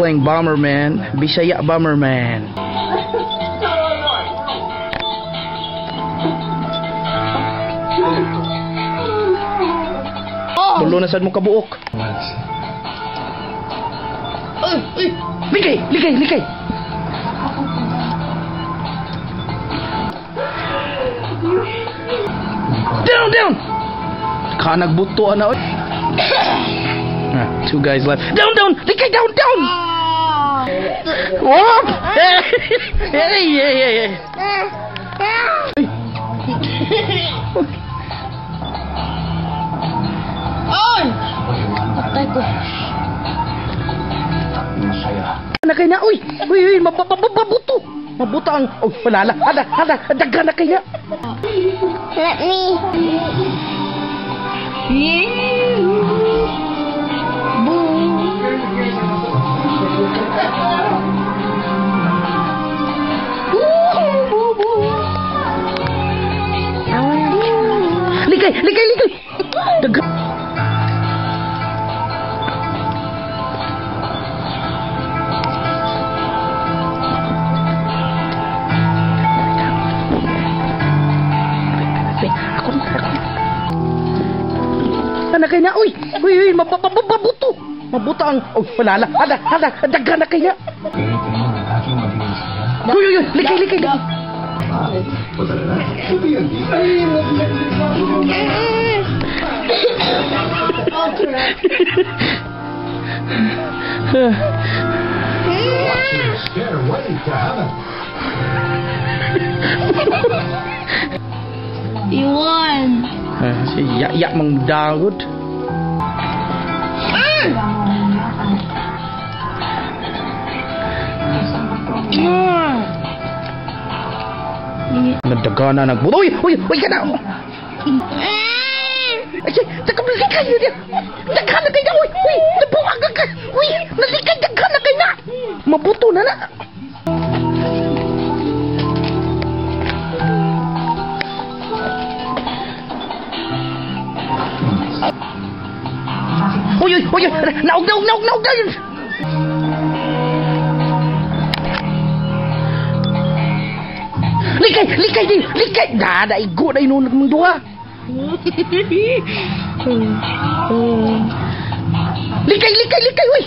Playing Bomberman. Bisaya Bomberman. Tulo na sad mo kabuok. Likay, likay, likay. Down, down. Kanagbuto ana oy. Two guys left. Down, down. Likay, down, down. Whoop! Hey, hey, hey, hey. Oy! Patay ko. Na kay na, uy! Uy, uy, mabuto! Mabuto ang, oh, wala, hala, hala, daghan na kay na. Let me. Likay, likay, likay! Daghan. Na kay na, uy! Uy, uy, mabuto! Mabuto ang, oh, wala, hala, hala, daghan na kay na. Uy, uy, uy, likay, likay, likay. You won. Si ya mang dagod. Nagdagana nagbuto. Uy, uy, uy ka na. Ay, nagkablikay niya. Daghan na kay na. Uy, uy, nabuwag ka. Uy, nalikay daghan na kay na. Mabuto na na. Uy, uy, uy, naog, naog, naog, naog, naog. Likay, likay din, likay. Da, daigo na inunog mong duha. Likay, likay, likay, uy.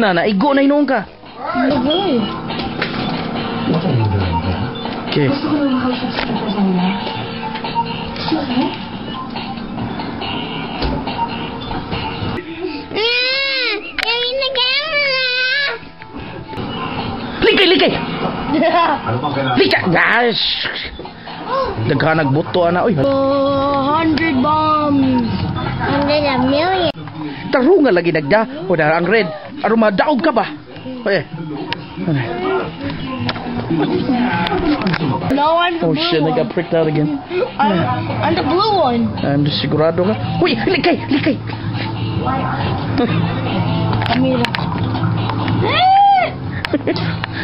Na, naigo na inunog ka. Okay. Likay, likay! Likay! Gosh! Daghan nagbuto ana, oy. 100 bombs. 100 million. Tarunga lagi nagda. O ang red. Aron madaog ka ba? Oy. No, I'm the Oh blue shit, one. I got pricked out again. I'm the blue one. I'm just sigurado ka. Uy, likay, likay. Amira.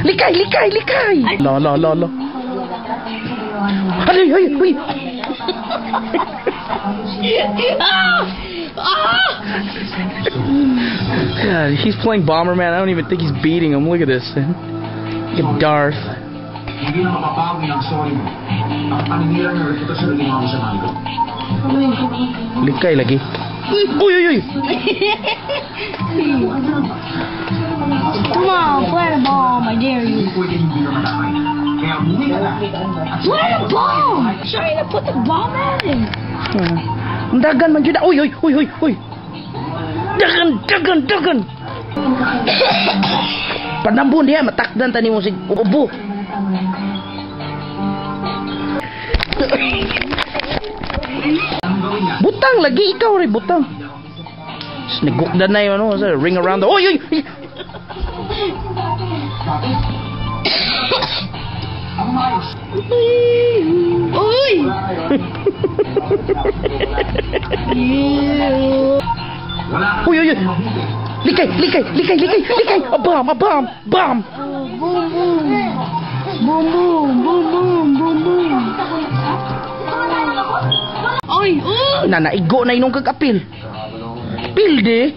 Likay, likay, likay. La, la, la, la. Ay, ay, ay. God, he's playing Bomberman. I don't even think he's beating him. Look at this. Look at Darth. Likay lagi. Uy, uy, uy. Come on, plant a bomb, I dare you. Plant a bomb! I'm trying to put the bomb at him. Dagan man jud. Uy, uy, uy, uy, uy. Dagan, dagan, dagan. Panambon diha matakdan tani mo sig ubo. Butang lagi ikaw rin butang. Nagukdan na yun, ano, ring around the... Oy, oy! Uy! Uy, uy, uy! Likay, likay, likay, likay, likay! A bomb, bomb! Boom, boom! Boom, boom, boom, boom, boom, boom! Oy! Uy! Nanaigo na inong kagapil. Pilde!